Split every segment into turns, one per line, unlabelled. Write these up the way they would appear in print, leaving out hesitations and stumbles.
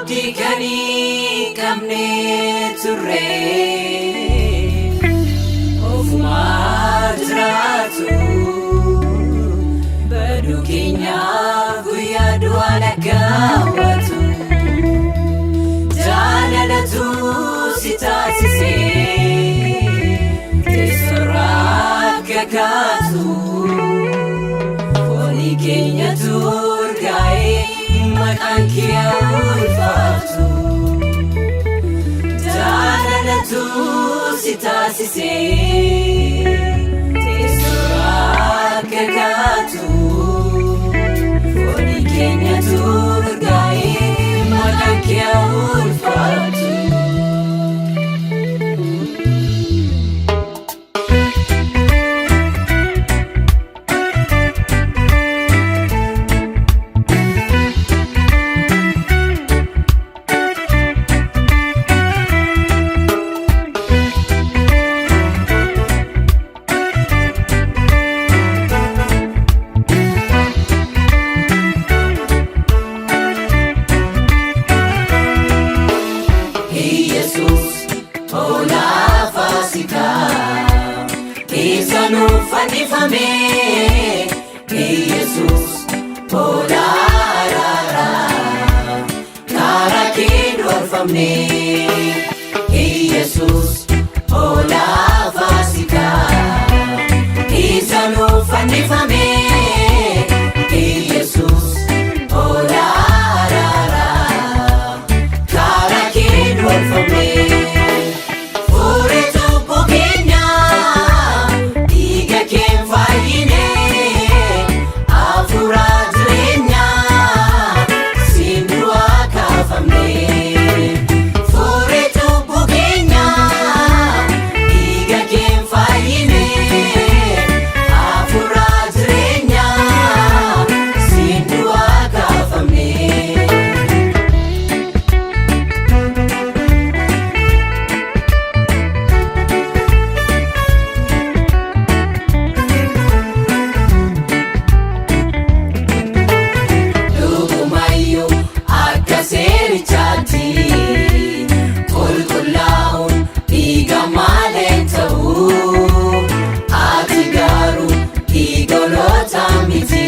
Abdii kan hin qabne turre ofumaa jiraatu baduu keenyaaf guyyaa du'aa lakkaawwatu jaalalatu si taasise teessoorraa akka kaatu foonii keenyatu urgaa'ee maqaan kee ulfaatu jaalalatu si taasise teessoorraa akka kaatu foonii keenyatu urgaa'ee maqaan kee ulfaatu. Yesus hoolaa Faasikaa isa nuuf fannifame. Yesus hoolaa araaraa karaa kee dhorfamne. Yesus hoolaa Faasikaa isa nuuf fannifame. Yesus hoolaa araaraa karaa kee dhorfamne. Furii cubbuu keenyaa dhiiga keen fayyine hafuura jireenyaa siin du'aa kaafamne. Furii cubbuu keenyaa dhiiga keen fayyine hafuura jireenyaa siin du'aa kaafamne. Dhugumayyuu akka seerichaatti qulqullaa'uun dhiiga malee ta'u. Ati garuu dhiiga hoolota miti.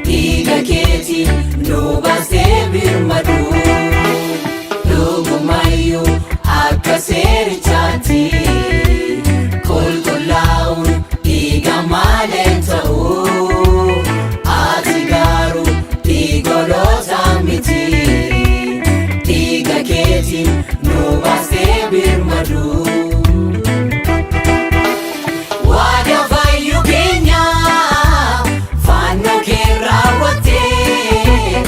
Dhiiga keetiin nu baastee birmadu. Dhugumayyuu akka seerichaatti qulqullaa'uun dhiiga malee ta'u. Ati garuu dhiiga hoolota miti. Dhiiga keetiin nu baastee birmadu. Waadaa fayyuu keenya fannoo kee raawwattee.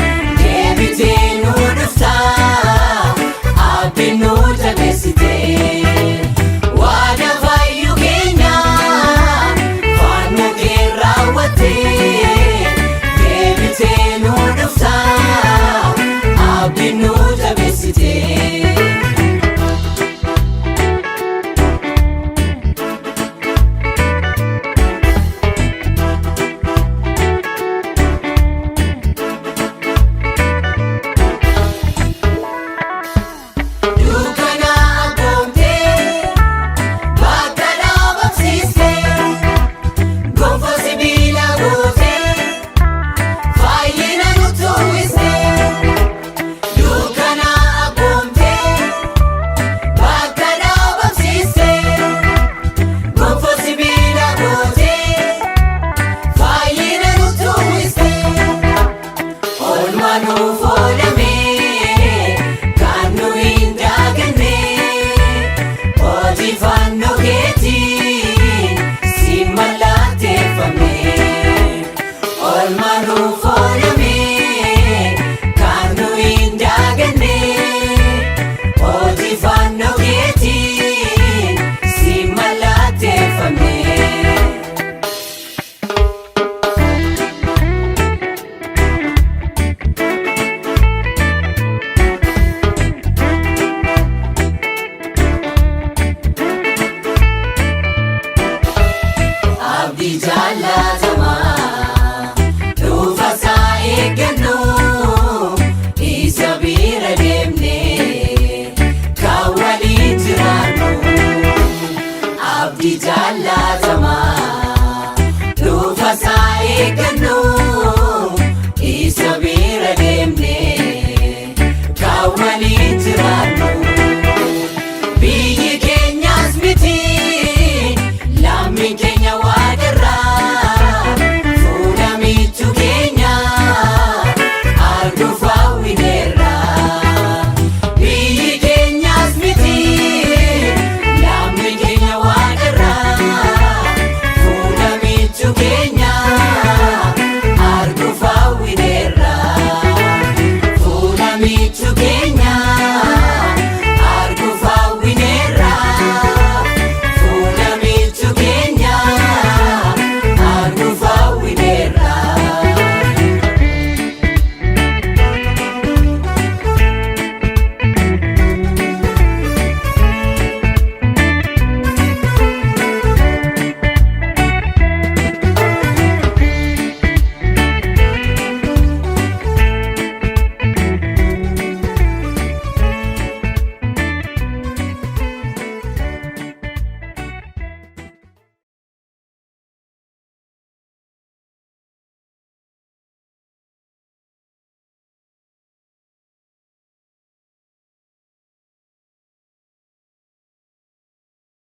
Malee.